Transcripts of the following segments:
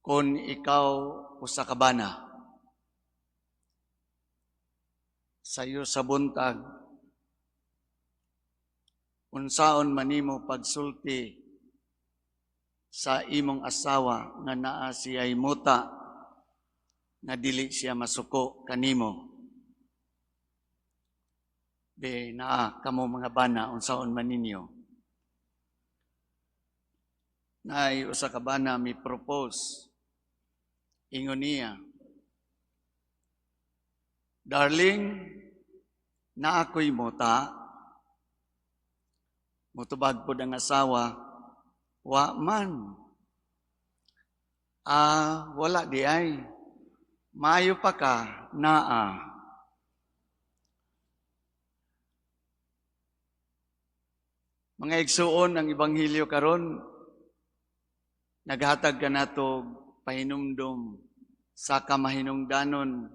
Kung ikaw usa ka bana, sayo sa buntag, unsaon man nimo pagsulti sa imong asawa nga naa siya'y muta nga dili siya masuko kanimo? Be, naa kamo mga bana, unsaon man ninyo? Naay usa ka bana mi propose. Ingon niya, "Darling, naa ko'y muta." Mutubag pod ang asawa, "Wa man." "Ah, wala diay. Maayo pa ka, naa." Mga igsuon, ang ebanghelyo karon naghatag kanato pahinumdom sa kamahinungdanon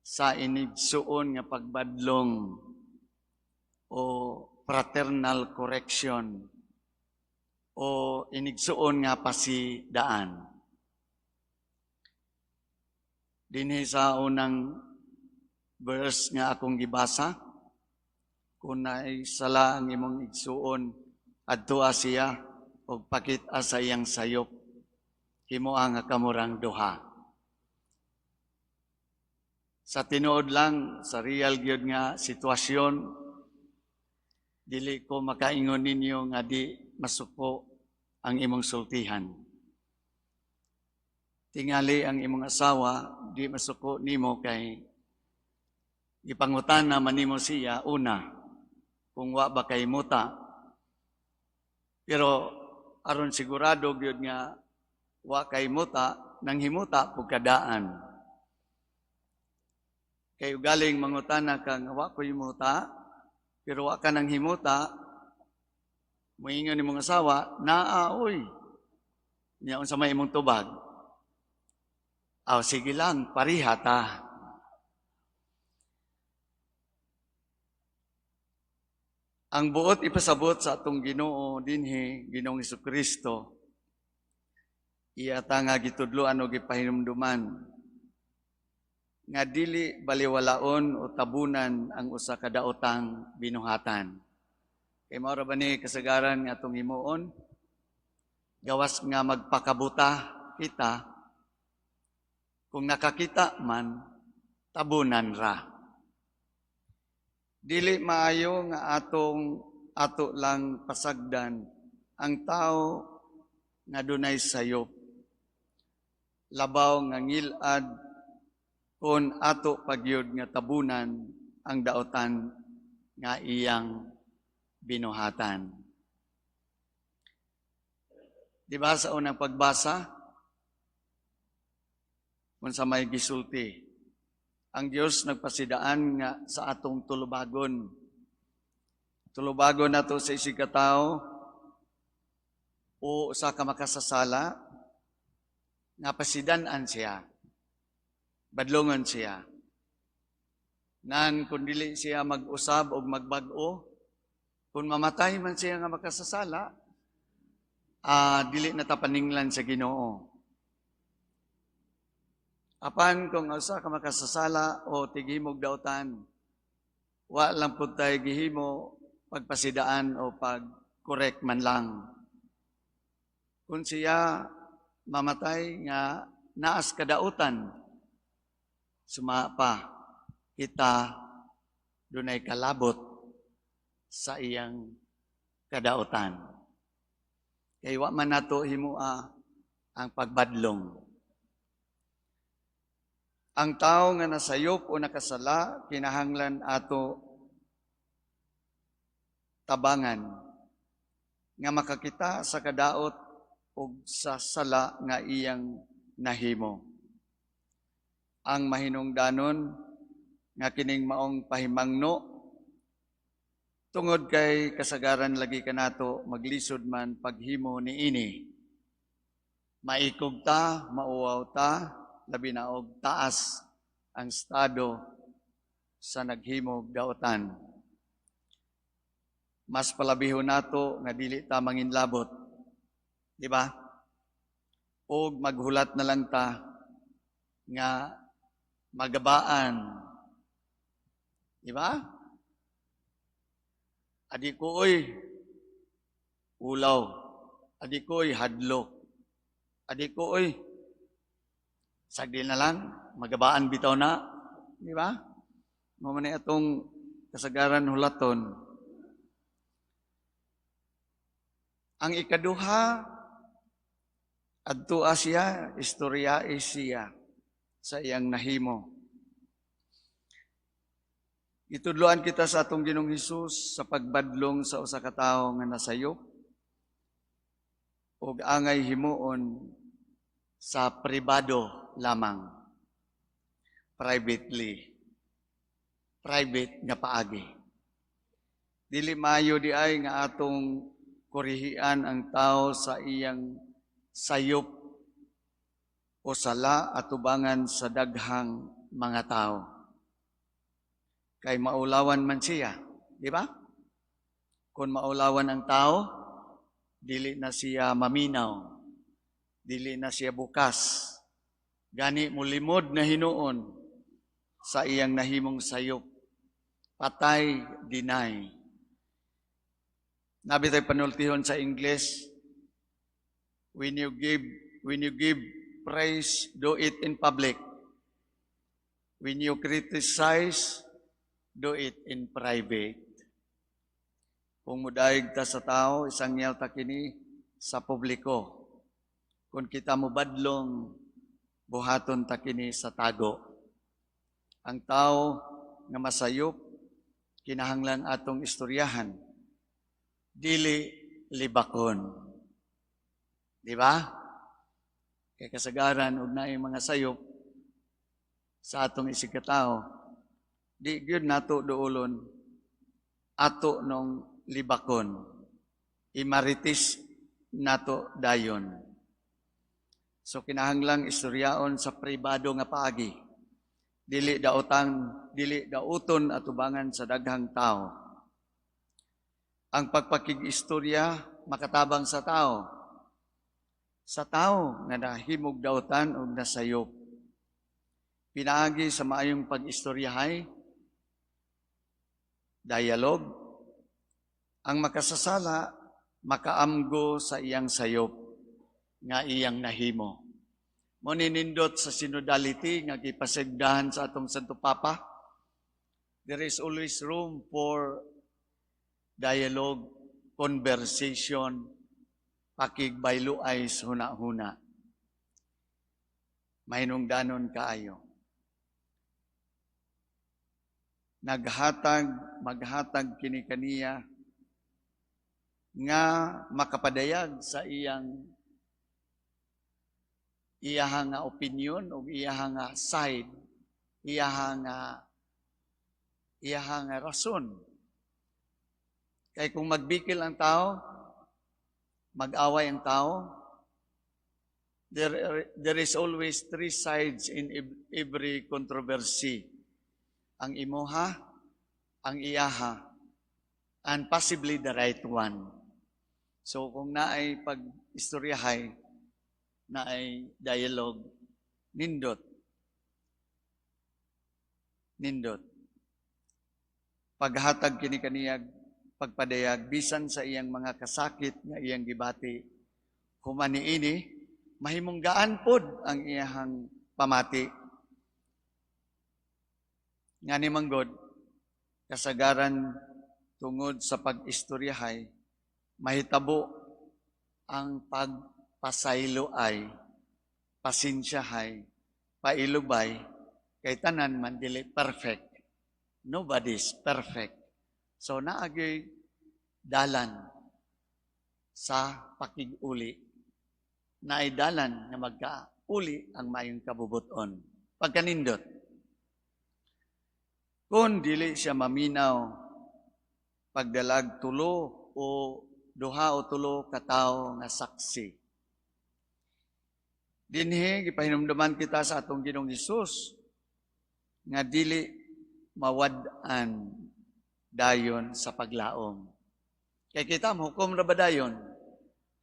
sa inigsuon nga pagbadlong o fraternal correction o inigsuon nga pasidaan. Dinhi sa unang verse nga akong gibasa, kung naay sala ang imong igsuon, adtoa siya og pakit-a sa iyang sayop. Himoa nga kamurang duha. Sa tinuod lang, sa real gyud nga sitwasyon, dili ko makaingon ninyo nga di masuko ang imong sultihan. Tingali ang imong asawa, di masuko nimo kay gipangutana man nimo siya una kung wa ba kay muta. Pero aron sigurado gyud nga wa kay muta, nang himuta pug kadaan. Kay ugaling mangutana ka nga wa ko'y muta, pero wa ka nang himuta, moingon nimong asawa, "Naa oy." Nya unsa may imong tubag? "Aw, sige lang, pariha ta." Ang buot ipasabot sa atong Ginoo dinhi, Ginoong Hesukristo, iya ta nga gitudloan o gipahinumduman nga dili baliwalaon o tabunan ang usa ka daotang binuhatan. Kay mao ra ba ni kasagaran nga atong himuon? Gawas nga magpakabuta kita, kung nakakita man, tabunan ra. Dili maayo nga atong ato lang pasagdan ang tao nga dunay sayop. Labaw nga ngilad kung ato pagyud nga tabunan ang daotan nga iyang binuhatan. Di ba sa unang pagbasa, kung sa may gisulti, ang Dios nagpasidaan nga sa atong tulubagon. Tulubagon nato sa isig ka tawo o usa ka makasasala nga pasidan-an siya. Badlongon siya. Nan kung dili siya mag-usab o magbag-o, kung mamatay man siya nga makasasala, dili na ta paninglan sa Ginoo. Apan kung usa ka makasasala o tighimog dautan, wa lang pud tay gihimo pagpasidaan o pag-correct man lang. Kung siya mamatay nga naas kadautan, suma pa kita dunay kalabot sa iyang kadautan. Kay wa man nato himoa ang pagbadlong. Ang tao nga nasayop o nakasala, kinahanglan ato tabangan nga makakita sa kadaot o sa sala nga iyang nahimo. Ang mahinungdanon nga kining maong pahimangno tungod kay kasagaran lagi kanato maglisod man paghimo niini. Maikog ta, mauwaw ta, labi na og taas ang estado sa naghimog daotan. Mas palabihon nato nga dili ta manginlabot. Di ba? O maghulat na lang ta nga magabaan. Di ba? Adi ko oy ulaw. Adi ko oy hadlok. Adi ko oy sagdi na lang, magabaan bitaw na. Di ba? Mao man atong kasagaran hulaton. Ang ikaduha, adtua siya, istorya siya sa iyang nahimo. Gitudloan kita sa atong Ginoong Hesus sa pagbadlong sa usa ka tawo nga nasayop ug angay himuon sa pribado lamang. Privately. Private nga paagi. Dili maayo di ay nga atong korihian ang tao sa iyang sayop o sala atubangan sa daghang mga tao. Kay maulawan man siya, di ba? Kung maulawan ang tao, dili na siya maminaw, dili na siya bukas. Gani mulimod na hinuon sa iyang nahimong sayop. Patay dinay. Naa bitay panultihon sa English, when you give praise, do it in public. When you criticize, do it in private. Kung mudayeg ta sa tao, isangyaw ta kini sa publiko. Kung kita mobadlong, buhaton ta kini sa tago. Ang tao nga masayop, kinahanglan atong istoryahan. Dili libakon. Di ba? Kay kasagaran og naay mga sayop sa atong isigkatao, di gyud nato duolon, ato nong libakon. Imaritis nato dayon. So kinahanglang istoryaon sa pribado nga paagi. Dili daotang dili dauton atubangan sa daghang tao. Ang pagpakig-istorya makatabang sa tao. Sa tao nga nahimog dautan og nasayop. Pinaagi sa maayong pag-istoryahay, dialogue, ang makasasala makaamgo sa iyang sayop nga iyang nahimo. Mao nindot sa synodality nga gipasigdahan sa atong Santo Papa. There is always room for dialogue, conversation, pakigbayloay sa huna-huna. Mahinungdanon kaayo. Naghatag, maghatag kini kaniya nga makapadayag sa iyang iyaha nga opinion o iyaha nga side, iyaha nga rason. Kay kung magbikil ang tao, mag-away ang tao, there is always three sides in every controversy. Ang imuha, ang iyaha, and possibly the right one. So kung naay pag-istoryahay, naay dialogue, nindot. Nindot. Paghatag kini kaniyag pagpadayag bisan sa iyang mga kasakit nga iyang gibati, human niini mahimong gaan pod ang iyahang pamati. Ngani manggod, kasagaran tungod sa pag-istoryahay, mahitabo ang pagpasaylo ay pasensyahay, pailubay, kay tanan man dili perfect. Nobody's perfect. So naagay dalan sa pakig-uli. Naay dalan nga magkauli ang maayong kabubuton. Pagkanindot. Kung dili siya maminaw, pagdalag tulo o duha o tulo ka tawo nga saksi. Dinhi gipahinumduman kita sa atong Ginoong Hesus nga dili mawad-an dayon sa paglaom. Kay kita mohukom ra ba dayon?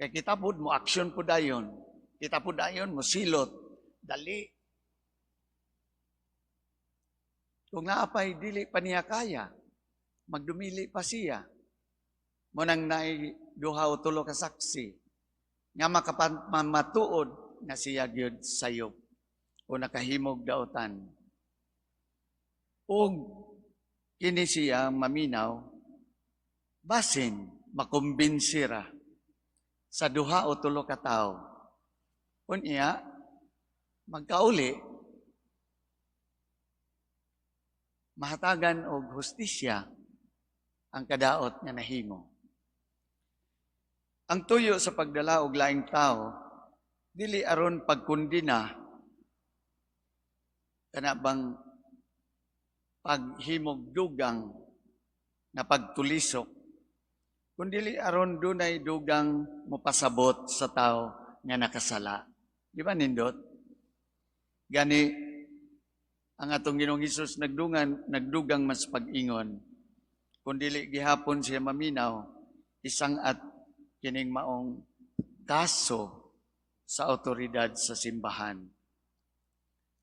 Kay kita pud mo action pud dayon. Kita po dayon, mosilot. Dali. Kung naapay, dili pa niya kaya, magdumili pa siya. Mao nang naay duha o tulo ka saksi nga makapamatuod nga siya gyud sayop o nakahimog daotan. Ug kini siya maminaw, basin makumbinsira sa duha o tulo ka tawo. Unya, magkauli, mahatagan og hustisya ang kadaot nga nahimo. Ang tuyo sa pagdala og laing tao dili aron pagkundina, kana bang paghimog dugang na pagtulisok, kundili aron dunay dugang mopasabot sa tao nga nakasala. Di ba nindot? Gani ang atong Ginoong Hesus nagdugang mas pag-ingon. Kung dili gihapon siya maminaw, isang-at kining maong kaso sa otoridad sa simbahan.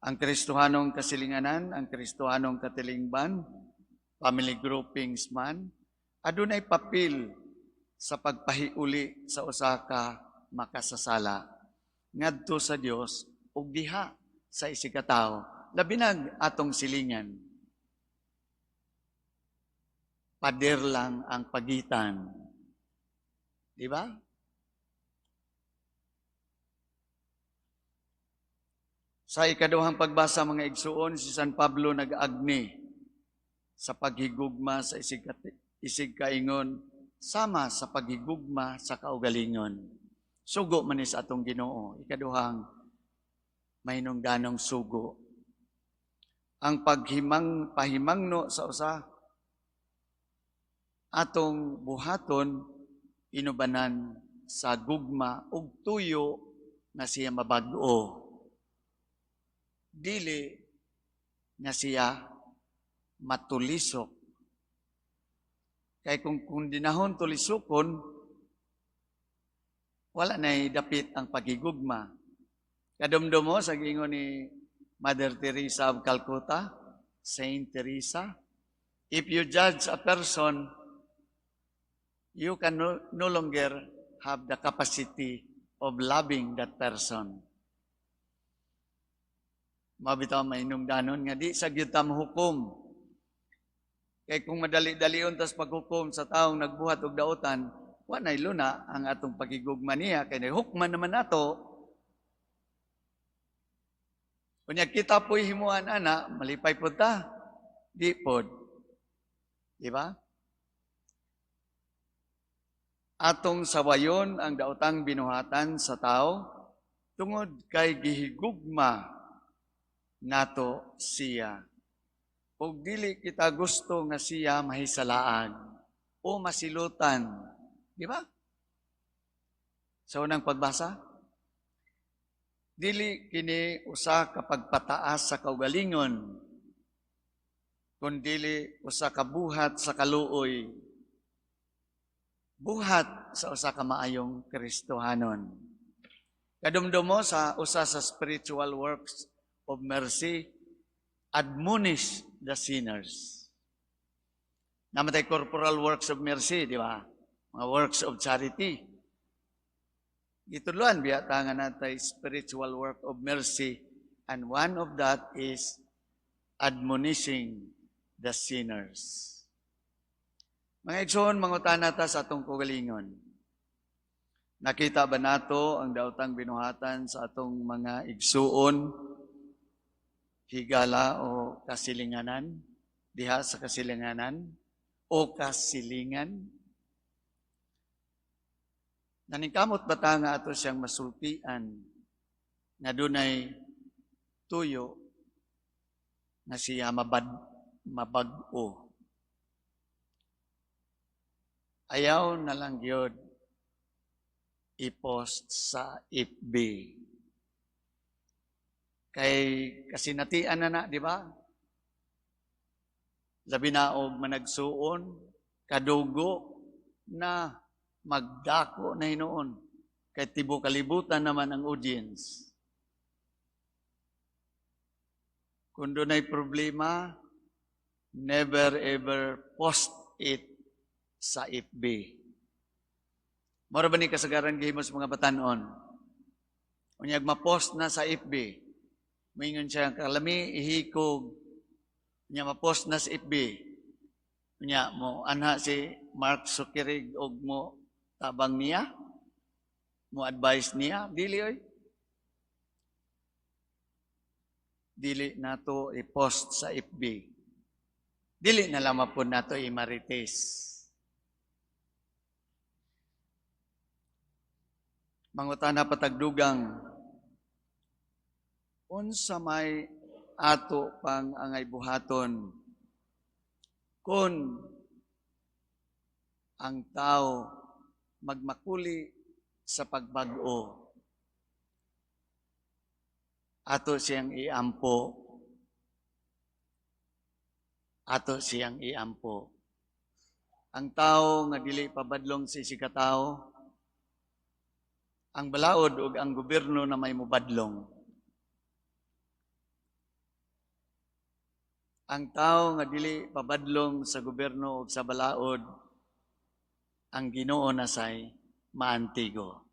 Ang Kristohanong kasilinganan, ang Kristohanong katilingban, family groupings man, adunay papel sa pagpahiuli sa usa ka makasasala ngadto sa Dios ug diha sa isigkatawo, labi nag atong silingan. Pader lang ang pagitan. Di ba? Sa ikaduhang pagbasa, mga igsuon, si San Pablo nag-agni sa paghigugma sa isigkaingon sama sa paghigugma sa kaugalingon. Sugo man ni sa atong Ginoo, ikaduhang mahinungdanong sugo. Ang paghimang pahimangno sa usa atong buhaton inubanan sa gugma ug tuyo nga siya mabag-o. Dili nga siya matulisok. Kay kung dinahon tulisokon, wala na dapit ang pagigugma. Kadumdumo sa giingon ni Mother Teresa of Calcutta, Saint Teresa, "If you judge a person, you can no longer have the capacity of loving that person." Mao bitaw mahinungdanon nga di sa gyud ta mohukom. Kay kung madali-dalion tas paghukom sa taong nagbuhat og daotan, wa nay luna ang atong pagigugma niya kay nahukman naman nato. Unya kita po'y himuan ana, malipay pod ta. Di pod. Di ba? Atong sawayon ang daotang binuhatan sa tao tungod kay gihigugma nato siya. Ug dili kita gusto nga siya mahisalaan o masilutan. Di ba? Sa unang pagbasa, dili kini usa ka pagpataas sa kaugalingon, kundili usa ka buhat sa kaluoy, buhat sa usa ka maayong Kristohanon. Kadumdumo sa usa sa spiritual works of mercy, admonish the sinners. Naa man tay corporal works of mercy, di ba? Mga works of charity. Gitudloan biya ta nga naa tay spiritual work of mercy, and one of that is admonishing the sinners. Mga igsoon, mangutana ta sa atong kaugalingon. Nakita ba nato ang daotang binuhatan sa atong mga igsuon, higala o kasilinganan, diha sa kasilinganan o kasilingan? Naningkamot ba ta nga ato siyang masultian nga dunay tuyo nga siya mabag-o? Ayaw na lang gyud i-post sa FB. Kay kasinatian na na, di ba? Labi na og managsuon, kadugo na magdako na hinuon. Kay tibuok kalibutan naman ang audience. Kung dunay problema, never ever post it sa FB. Mora ba ni kasagaran gihimo sa mga batanon? Unyag ma-post na sa FB. Moingon siya, "Kalami ihikog." Unya ma-post na sa FB. Unya mo anha si Mark Zuckerberg og mo tabang niya, mo advice niya, dili oy. Dili nato i-post sa FB. Dili na lamang po nato i-marites. Mangutana patagdugang, unsa may ato pang angay buhaton kung ang tao magmakuli sa pagbag-o? Ato siyang iampo. Ato siyang iampo. Ang tao nga dili pabadlong sa isigkatawo, ang balaod ug ang gobyerno na may mubadlong. Ang tao nga dili pabadlong sa gobyerno ug sa balaod, ang Ginoo na say maantigo.